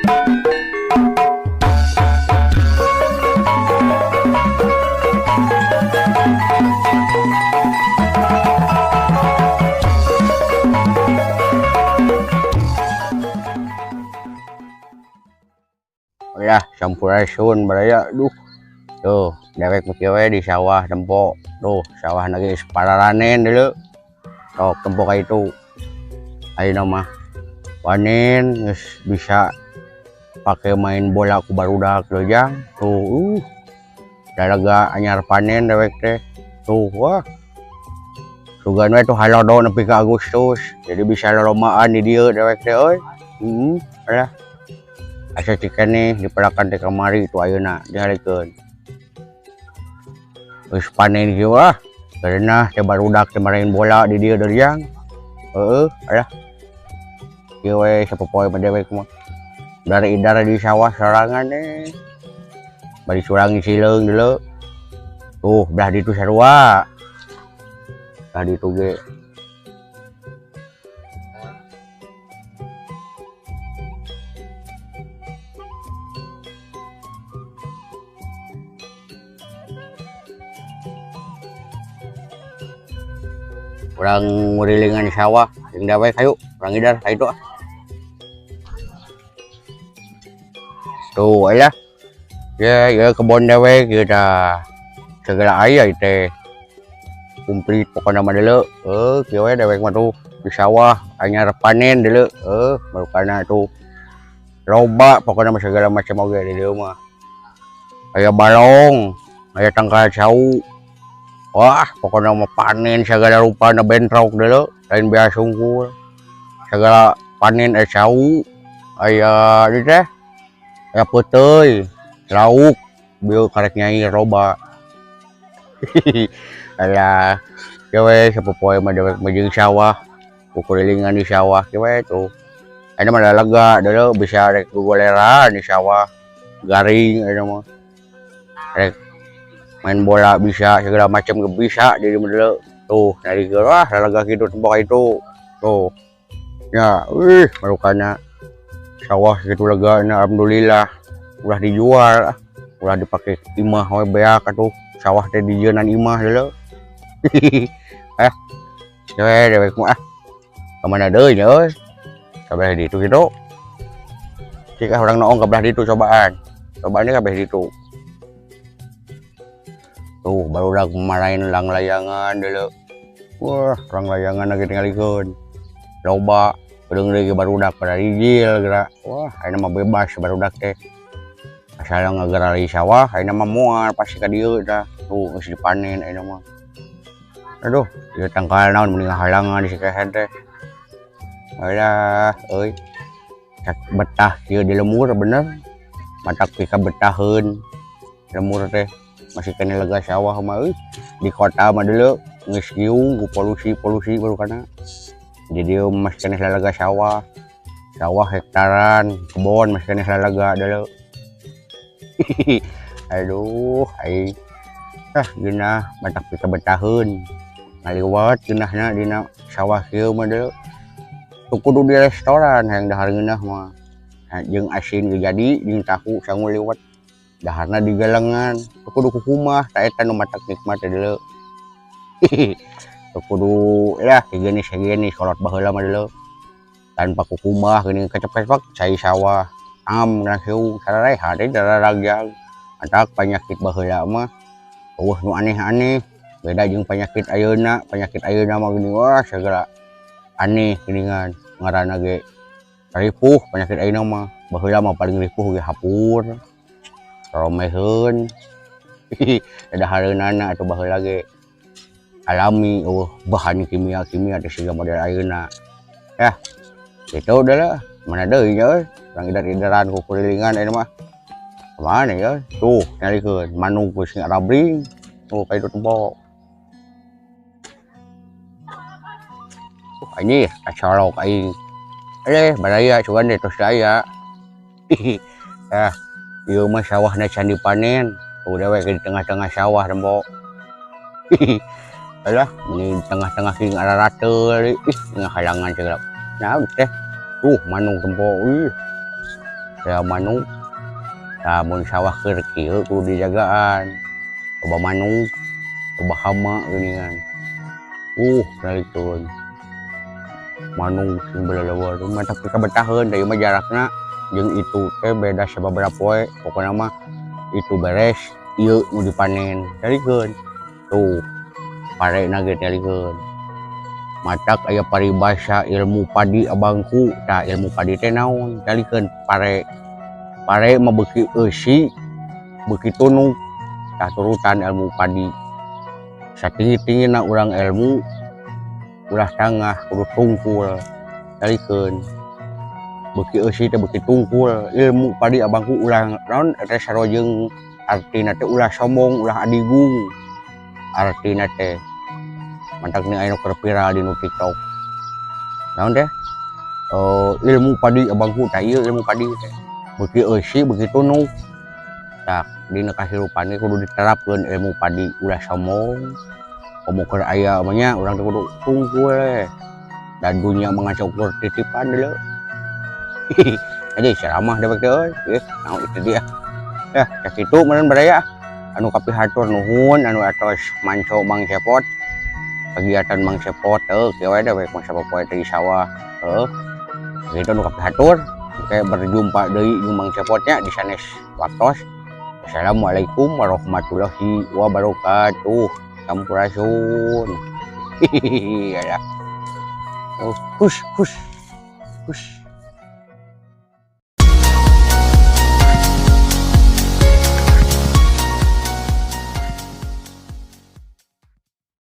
Ya, sampurasun baraya, duh. Tuh, dewek mah kieu we di sawah tempo. Tuh, sawah lagi pararanen dulu. Tok tempo ka itu. Ayeuna mah panen geus bisa pakai main bola ku barudak leuh jang. Tuh, dalaga anyar panen dewek teh. Tuh, wah. Sugan we tuh halodo nepi ka Agustus. Jadi bisa lolombaan di dieu dewek teh euy. Heeh, alah. Asa cikeneh dipelakan teh kamari tuh ayeuna diharikeun. Geus panen kieu ah. Geunah teh barudak teh main bola di dieu deui. Heeh, alah. Kieu we sapopoe mah dewek mah. Dari idar di sawah sorangan deh. Bari curangi sileung deuleu. Tuh, belah ditu sarua. Belah ditu ge. Urang ngurilingan di sawah jeung dewek hayu, urang idar hayu ah. Tuh alah. Ya, ya kebon dewek ieu tah. Segala aya ieu teh. Komplit pokona mah deuleu. Kieu we dewek mah tuh di sawah anyar panen deuleu. Barukana tuh. Loba pokona mah segala macam oge di dieu mah. Aya balong, aya tangkal cau. Wah, pokoknya mah panen segala rupana bentrok deuleu, lain biasa sungkul. Segala panen aya cau, aya di teh, aya peuteuy, lauk, bieu karek nyair loba. Alah, kieu we sapopoe mah dewek mah jeung sawah, kukurilingan di sawah kieu we tuh. Ayeuna mah lega deuleu bisa rek gogoleran di sawah, garing ayeuna mah. Rek main bola bisa segala macam ge bisa di dieu deuleu. Tuh, nari wah lega kitu tempo itu. Tuh. Ya, wih, marukana sawah kitu legana alhamdulillah. Ulah dijual, ulah dipake imah we beak atuh. Sawah teh dijieunnan imah deuleu. We dewek mah ah. Ka mana deui nya euy? Ka belah ditu kitu. Cik ah urang noong ka belah ditu cobaan. Cobaan ka belah ditu. Tuh, barudak marahin lang layangan deuleu. Wah, orang layangan lagi tingalikeun. Loba, bedeung deui barudak pada rijil geura. Wah, ayeuna mah bebas barudak teh. Asal ngageura di sawah, ayeuna mah moal pasti ka dieu tah. Tuh, geus dipanen ayeuna mah. Aduh, ieu tangkal naon mending halangan di sikehed teh. Alah, euy. Cak betah kieu di lemur bener. Matak pika betaheun lemur teh. Masih kena lega sawah mah euy. Di kota mah deuleu geus kiung ku polusi-polusi baru kana. Jadi dieu masih kena lega sawah. Sawah hektaran, kebon masih kena lega deuleu. Aduh, aing. Ah, geunah matak pika betaheun. Ngaliwat geunahna dina sawah kieu mah deuleu. Teu kudu di restoran hayang dahar ngeunah mah. Nah, jeung asin ge jadi, jeung tahu sangu liwet. Daharna di galengan, teu kudu kukumah, ta eta nu matak nikmat teh deuleu. Teu kudu lah higienis-higienis kolot baheula mah deuleu. Tanpa kukumah geuning kecep-kecep cai sawah. Am langsung sararehat teh dararagjag. Matak penyakit baheula mah eueuh nu aneh-aneh. Beda jeung penyakit ayeuna, penyakit ayeuna mah geuning wah segala aneh geuningan ngaranna ge ripuh penyakit ayeuna mah. Baheula mah paling ripuh ge hapur. Romeheun. Ada hareunana atuh baheula ge alami eueuh bahan kimia-kimia teh siga model ayeuna. Yah, kitu deui lah. Mana deui nya euy, urang idar-idaran kukurilingan ayeuna mah. Kamana ya? Tuh, nyarikeun manuk geus ngarabring. Tuh ka ditu tempo. Anjir, kacolok aing. Baraya cuman deh tos aya. Ah, ieu mah sawahna can dipanen. Tuh dewek di tengah-tengah sawah tempo. Alah, ini di tengah-tengah sing ararateul, ih, ngahalangan segala. Nah, teh. Tuh manuk tempo. Ih. Rea manuk. Tah, mun sawah keur kieu kudu dijagaan. Loba manuk, loba hama geuningan. Nalikeun. Manuk sing balalawer mah, tapi kabetaheun da ieu mah jarakna jeung itu teh beda sababaraha poe. Pokona mah itu beres, ieu nu dipanen. Talikeun. Tuh, parena ge talikeun. Matak aya paribasa ilmu padi abangku. Tah, ilmu padi teh naon? Talikeun pare. Pare mah beuki eusi, beuki tunuk. Tah, turutan ilmu padi. Satinggi-tinggina urang ilmu, ulah tangah, kudu tungkul. Talikeun. Beuki eusi teh beuki tungkul. Ilmu padi abangku ulah naon teh, sarua jeung artina teh ulah sombong, ulah adigung. Artina teh matak nih aya nu keur viral di nu TikTok. Naon teh? Ilmu padi abangku, tah ieu ilmu padi teh. Beuki eusi beuki tunuk. Tah, dina kahirupan ge kudu diterapkeun ilmu padi, ulah sombong. Komo keur aya mah nya urang teh kudu tungkul we. Dan dunia mah ngan saukur titipan deuleu. Jadi ceramah dewek teh euy. Ih, naon itu dia. Ya, sakitu meureun, baraya. Anu kapihatur nuhun anu atos manco Mang Cepot. Kegiatan Mang Cepot teu kieu we dewek mah sapopoe teh di sawah. Heuh. Kitu nu kapihatur. Oke, berjumpa deui jeung Mang Cepotnya di sanes waktos. Assalamualaikum warahmatullahi wabarakatuh. Sampurasun. Hihihi ya. Oh, hush hush. Hush.